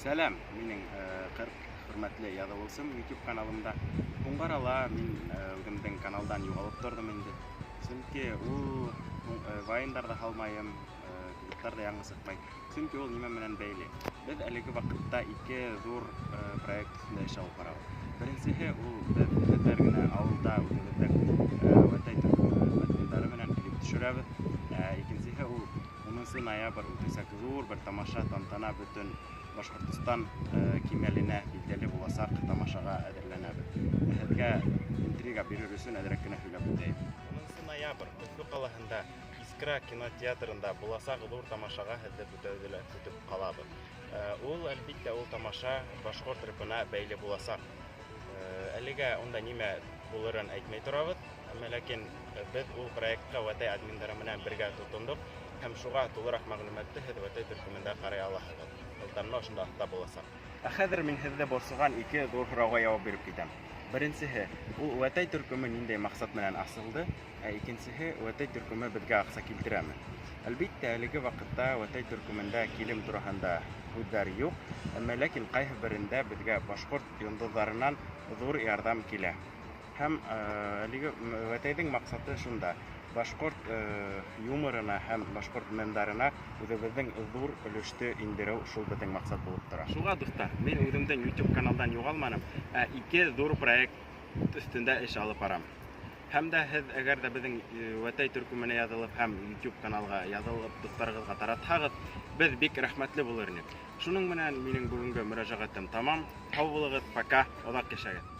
Сәләм, минең 40 хөрмәтле яҙыусым YouTube каналымда. Һуңғы арала мин үҙемдең каналдан юғалып торҙом инде. Сөнки ул вайндар ҙа һалмайым, клиптар ҙа яңы сыҡмай. Сөнки ул нимә менән бәйле? Беҙ әлеге ваҡытта ике ҙур проект өҫтөндә эш алып барабыҙ. Беренсеһе ул беҙ хәҙер генә ауылда үҙебеҙҙең Вәтәй төркөмө админдары менән клип төшөрәбеҙ. Икенсеһе ул 10 ноябрь үтәсәк ҙур бер тамаша, тантана, бөтөн Башҡортостан кимәленә билдәле буласаҡ тамашаға әҙерләнәбеҙ. Һеҙгә интрига бирер өсөн әҙерәк кенә һөйләп үтәйем. 10 ноябрь Өфө ҡалаһында Искра кинотеатрында буласаҡ ҙур тамашаға һеҙҙе бөтәгеҙҙе лә көтөп ҡалабыҙ. Ул, әлбиттә, ул тамаша башҡорт рэпына бәйле буласаҡ. Әлегә унда нимә булырын әйтмәй торабыҙ, әммә ләкин беҙ ул проектҡа Вәтәй админдары менән бергә тотондоҡ һәм шуға тулыраҡ мәғлүмәтте һеҙ Вәтәй төркөмөндә ҡарай алаһығыҙ. Һылтама ошонда аҫта буласаҡ. Ә хәҙер мин һеҙҙе борсоған ике ҙур һорауға яуап биреп китәм. Беренсеһе, ул Вәтәй төркөмө ниндәй маҡсат менән асылды, ә икенсеһе, Вәтәй төркөмө беҙгә аҡса килтерәме? Әлбиттә, әлеге ваҡытта Вәтәй төркөмөндә килем тураһында һүҙҙәр юҡ, әммә ләкин ҡайһы берендә беҙгә башҡорт йондоҙҙарынан ҙур ярҙам килә. Һәм әлеге Вәтәйҙең маҡсаты шунда: башҡорт юморына һәм башҡорт мемдарына үҙебеҙҙең ҙур өлөштө индереү, шул беҙҙең маҡсат булып тора. Шуға, дуҫтар, мин үҙемдең YouTube каналдан юғалманым, ә ике ҙур проект өҫтөндә эш алып барам. Һәм дә һеҙ, әгәр ҙә беҙҙең Вәтәй төркөмөнә яҙылып һәм YouTube каналға яҙылып, дуҫтарығыҙға таратһағыҙ, беҙ бик рәхмәтле булыр инек. Шуның менән минең бөгөнгө мөрәжәғәтем тамам. Һау булығыҙ, пока, оҙаҡ йәшәгеҙ.